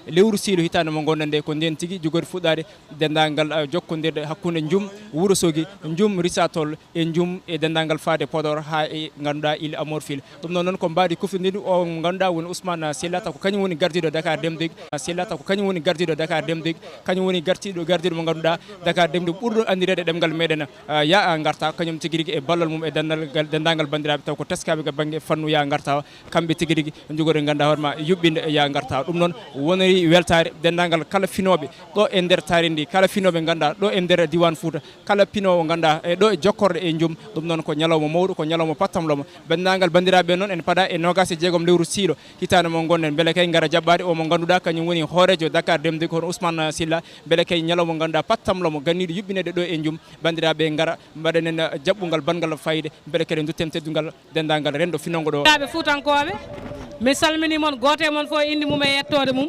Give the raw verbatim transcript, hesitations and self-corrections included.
Lewru Siilo hitaande mo ngonɗen nde, ko ndeen tigi jogori fuɗɗaade denndaangal, eh, jokkondirde hakkunde Njum Wuro Sogi, Njum Risatol e Njum e denndaangal faade Podor haa e ngannduɗaa Ile Amorfil. Ɗum noon noon ko mbaadi kufidindu o mo ngannduɗaa woni Ousmane Sylla, taw ko kañum woni gardiiɗo Dakar Dem Dikk. Sylla taw ko kañum woni gardiiɗo Dakar Dem Dikk, kañum woni gardiiɗo, gardiiɗo mo ngannduɗaa Dakar Dem Dikk ɓurɗo anndireede ɗemngal meɗen, ah, Ya Ngarta, kañum tigi rigi e ballal mum e denndaangal, denndaangal banndiraaɓe taw ko teskaaɓe ga bannge fannu Ya Ngarta o. Kamɓe tigi rigi njogori ngannduɗaa hoore ma yuɓɓinde Ya Ngarta. Ɗum noon wonori weltaare denndaangal kala finooɓe ɗo e nder taarindi, kala finooɓe ngannduɗaa ɗo e nder diiwaan Fuuta, kala pinoowo ngannduɗaa e ɗo e jokkorde e Njum. Ɗum noon ko ñalawma mawɗo, ko ñalawma pattamloma. Denndaangal banndiraaɓe noon en paɗa e noogaas e jeegom lewru Siilo hitaande mo ngonɗen, mbele kay ngara jaɓɓaade o mo ngannduɗaa kañum woni hooreejo Dakar Dem Dikk hono Ousmane Sylla, mbele kay ñalawma ngannduɗaa pattamloma ganniiɗo yuɓɓineede ɗo e Njum. Banndiraaɓe ngara mbaɗanen jaɓɓungal banngal fayde, mbele kadi dutten teddungal denndaangal renndo finoowo ɗo. Fuutankooɓe, mi salminii mon gooto e mon fof e innde mum e yettoode mum.